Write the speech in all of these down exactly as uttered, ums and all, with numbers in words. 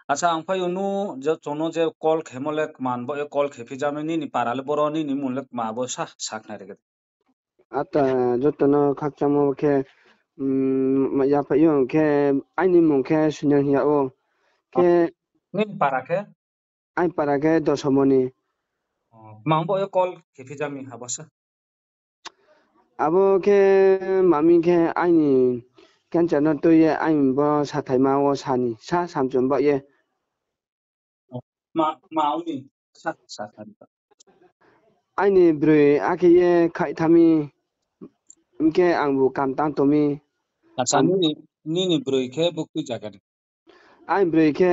Acha, ang phai yo nu, je chung no je call khemo le kman bo ye call khe phi jami, nini para le boro, nini mung le kma bo sa, sakhnari khe. Ata, joto no khakchangmo khe, mm, ya phai yo khe, aini mung khe Sunil hing ya ou. Khe nini para khe? Aini para khe Dosomoni. Oh, mang bo ye call khe phi jami abo sa. Abo khe mami khe aini cancer no tui ye aini bo sathaima wo sani sa samchum ba ye. Ma, ma ong ni sa, sa, sa. Aini broi akhe ye khaih thami, hing khe ang bu kam tang tong mi. Acha, ang nini, nini broi khe buktui zaga ni? Aini broi khe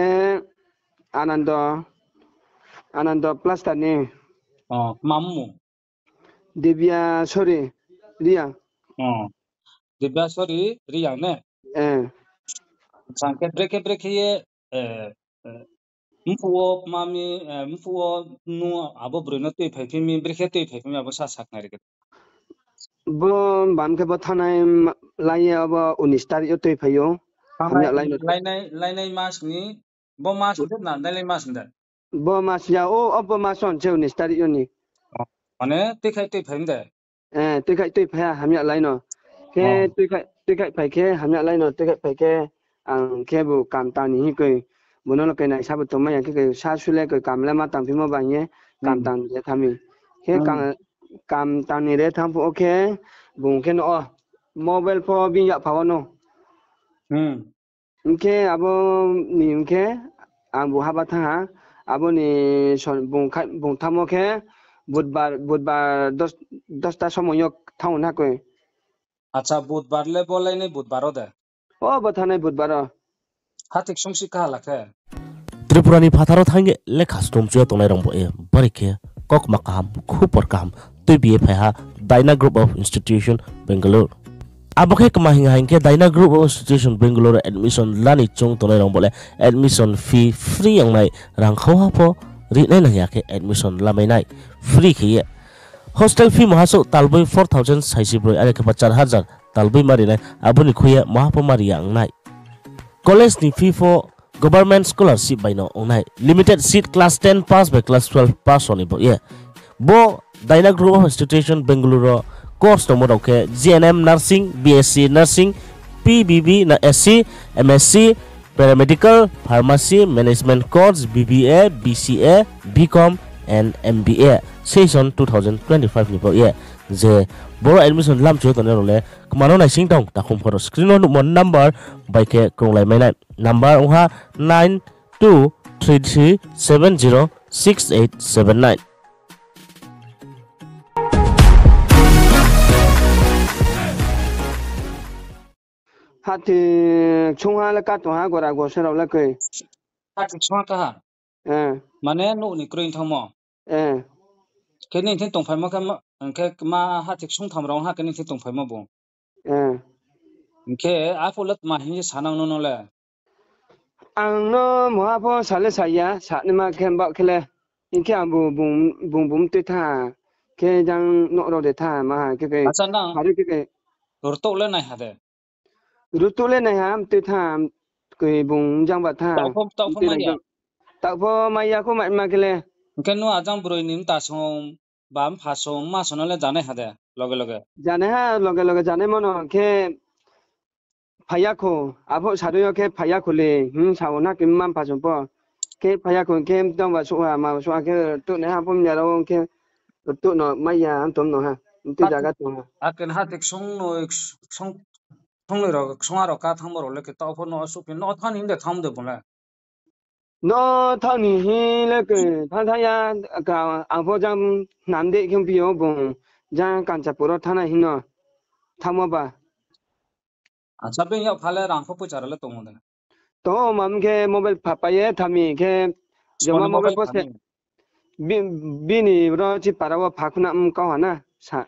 Anando, Anando Plaster ni. Oh, kma mmung? Dibya Sori, Reang. Oh. Dibya Sori, Reang ne? Eh. Acha, khe brekhe brekhe ye, eh, eh, mphuh wo mami, eh, mphuh wo nu abo broi no tui phai phi mi, brekhe tui phai phi mi abo sa sakhnari khe. Bo bam khe bo thanai ma-, lai ye abo unis tarik yo tui phai ou. Thanai hamya lai no. Lainai, lainai mas ni, bo mas de na, lainai mas de. Bo mas ya, o, o bo mas on se unis tarik yo ni. Oh, mane tui khai tui phai de? Eh, tui khai tui phai ha, hamya lai no. Khe oh. Tui khai, tui khai phai khe, hamya lai no, tui khai phai khe, ang khe bu kam tang ni hing khe, bu no lo khe naisa bu tongmai ya khe, khe sa su le khe kam le ma tang phimo ba hing ye, kam hmm. Tang ni re thami. Khe hmm. Kam, kam tang ni re thang phuh wo khe, bung khe no o, mobile pho bini yak pha wo no. Hmm. Hing khe abo ni hing khe ang bu haba thanng ha, abo ni son-, bung khai-, bung thanngmo khe Budbar, Budbar dos, dosta somoi yo thanng na koi. Acha, Budbar le bo lainai Budbar wo de? O, bo thanai Budbar wo. Hathik sung si kaha la khe? Tripura ni phathar wo thanng ye lekha stomchu ye tongnai rao bo ye bari khe kokma kaham, khupor kaham tuibi ye phai ha Dyna Group of Institution, Bangalore. Abo khe kma hing ha hing khe Dyna Group of Institution Bangalore admission lani chung tongnai rao bo le admission fee free ongnai, rang khauha pho rinai nang ya khe admission lamai nai free khe ye. Hostel fee maha souh talboi four thousand saisi broi, are khe ba char hajar talboi ma rinai, abo ni khui ye maha pho ma ri ya ongnai. College ni fee pho government scholarship bai no ongnai. Limited seat class ten pass bai class twelve pass rao ni bo ye. Bo Dyna Group of Institution Bangalore wo course tongmo rao khe G N M Nursing, B S C Nursing, P B B na S C, M S C, Paramedical, Pharmacy, Management Course, B B A, B C A, B Com and M B A, session two thousand twenty-five ni bo ye. Je boro admission lamchu tongnai rao le kma no naising tong, takhum phoro screen wo nuhmo number bai khe krunglai mai nai. Number ong ha nine two three three seven zero six eight seven nine. Hathik sungha le ka tong ha, gora gosa rao le koi. Hathik sungha ka ha? Eh. Mane nouh ni kroi thanngmo? Eh. Khe nini thing tongphaimo khe ma, hing khe ma hathik sungtham rao ha khe nini thing tongphaimo bung. Eh. Hing khe aphuh le tma hing ye sa nang no no le? Ang no muha pho sa le sa ya, sa naima khe baoh khe le. Hing khe ang bu bung, bung bu mtui tha, khe jang nouh rao de tha, ma ha khe khe. Acha, nang sari khe khe. Rtuh le nai ha de? Rtuh le nai ha, mtui tha, koi bung jang ba tha. Taoh pho, taoh pho mtui mai ya. Taoh pho mai ya kho mai ma khe le. Hing khe nu ajang broi ni mta song, ba mpha song, ma song no le janai ha de, loge loge? Janai ha, loge loge janaimo no khe phai ya kho, aphuh sarui yo khe phai ya kho le, hing sa wo na khe mma mpha song pho. Khe phai ya kho khe mtang ba suh ha, ma suh ha khe rtuh nai ha, pom ya rao khe rtuh no mai ya, ang tom no ha, mtui jaga tong ha. Akhe hathik sung no, sung, sung noi rao, sungha rao ka thanngmo rao le khe taoh pho no suh phi no thanng ni de thanng de bung le. No thanng ni hing le khe thanng thanng ya, ka, ang pho jang nam de khe phi yo bung, jang Kanchanpur wo thanng nai hing no thanngmo ba. Acha, bini yak pha le rang kho poicha rao le tong ou de? Tong ou, mam khe mobile pha pai ye, thami khe joma mobile pho se. Bini bro chi para wo pha khuna mkau ha na, sa-,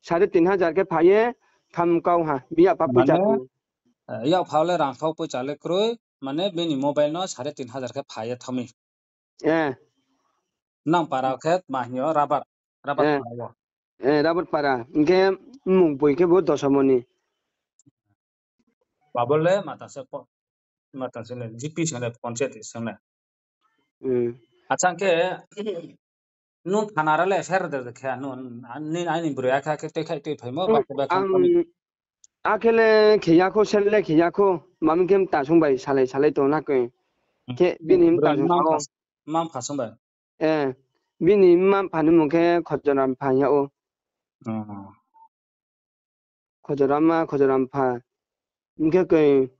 sare tin hajar khe pha ye, tham kau ha, bini yak pha poicha tong. Eh, yak pha le rang kho poicha le kroi, mane bini mobile no sare tin hajar khe pha ye thami. Eh. Nang para khe ma hing yo, Rabar, Rabar para wo. Eh, Rabar para. Hing khe mmung boi khe bo Dosomoni. Abo le mata se po. Ma tang sini, G P sini, panchayat sini. Hmm. Acha, hing khe, nung thana rao le F I R de khe, nung, ni, aini broi akhe, akhe tuikhaih tuiphaimo, ba khe ba khe ang, akhe le khe ya kho, sel le khe ya kho, mami khe mta sung bai salai salai tong na khe. Hmm. Khe bini mta sung sao. Mma mpha sung bai? Eh, bini mma mpha ni mung khe Khojora mpha ya o. Hmm. Khojora ma, Khojora mpha. Hing khe koi,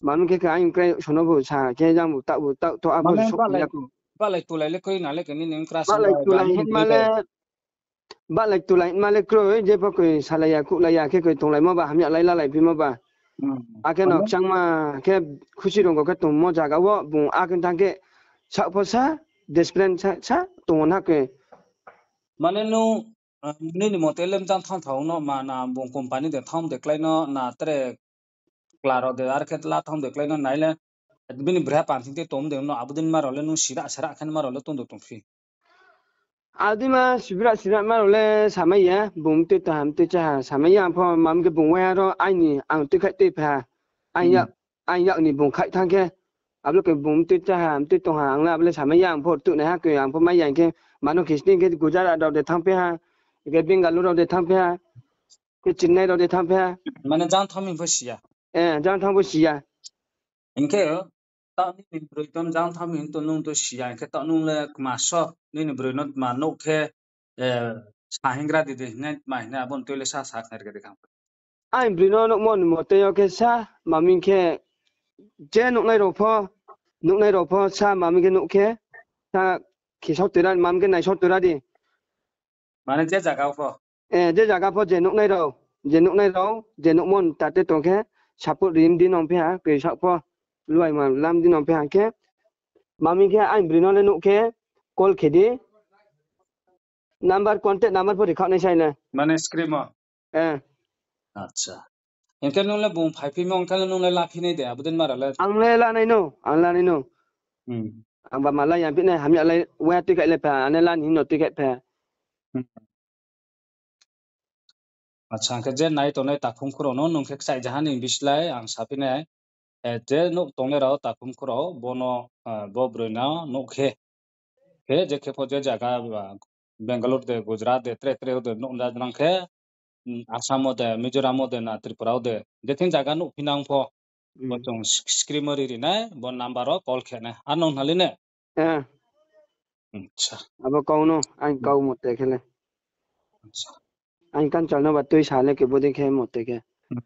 mami khe khe ang krai sono bo sa khe jang bo ta bo ta to abo mane sok balai, ya kho. Balai tulai le koi na le khe nini kra sung bai, tulai hinma le, balai tulai hinma le kroi, jepho koi salai ya, kuhlai ya, khe koi tonglai mo ba, hamya lai lalai phi mo ba. Hmm. Akhe no mane kchangma khe khusi rong khe tongmo zaga wo, bung akhe thang khe sak pho sa, discipline sa, sa, tong na khe. Mane nung, ah, nini mote le mjang thang thang no ma na bung company de thang de klái no na tre kla rao de ar khe la thang de klái no nai le bini broi ha pan thing te tong de no abo din ma rao le nung sira sira khe ma rao le tong de tong phi. Abo din ma sibra sira ma rao le samai ya, bung tui ta ha, tui cha ha, samai ya, ang pho mam khe bung wai ha ro, aini, ang tui khai tui pha ha. Ang yak, ang yak ni bung khai thang khe, abo le khe bung tui cha ha, tui tong ha, ang le abo le samai ya, ang pho tui nai ha khe, ang pho mai ya khe, mano khe sning khe Gujarat rao de thang phi ha, khe Bengaluru rao de thang phi ha. Khe Chennai rao de thang phi ha. Mane jang thang mi pho si ya. Eh, jang thang pho si ya. Hing khe, taoh nini broi tong jang thang mi hing to nung to si ya, hing khe taoh nung le kma so, nini broi no tma nouh khe, eh, sa hingra di de, hingnai tma hingnai abo no tui le sa sa khnari khe de khang. Aini broi no nuhmo ni mote yo khe sa, mami khe, je nuhnai rao pho, nuhnai rao pho sa, mami khe nuh khe, sa khe so tui ra, mami khe nai so tui ra di. Mane je zaga pho? Eh, je zaga pho je nuhnai rao, je nuhnai rao, je nuhmo ni tate tong khe, support ri mdi nong phi ha, koi sak pho, luai ma lam di nong phi ha khe, mami khe aini broi no le nuh khe, call khe di, number, contact number pho ri khaoh nai sai le. Mane screen wo? Eh. Acha. Hing khe nung le bung phaiphi mo, hing khe nung le laphi nai de, abo din ma rao le? Ang le lanai no, ang lanai no. Hmm. Ang ba malai ya phi nai, hamya lai, wai tui khai le pha, ang le lani hing no tui khai pha. Hmm. Acha, hing khe je nai tongnai takhum khurao no nung khe kchai jaha ni bislái ang saphi nai. Eh, je nouh tongnai rao takhum khurao, bo no, eh, bo broi no nuh khe. Khe je khe pho je zaga, ah, Bangalore de, Gujarat de, tre tre de nuh na nang khe, hmm, Assam wo de, Mizoram wo de, na Tripura wo de, je thing zaga nuh phi nang pho, bo chung sk-, screen wo ri ri nai, bo number wo call khe nai. Ar nung hnali ne? Eh. Acha. Abo kau no, ang kau mote khe le. Acha. Ang kanchal no ba tui sa le khe bodei khe mote khe. Hmm.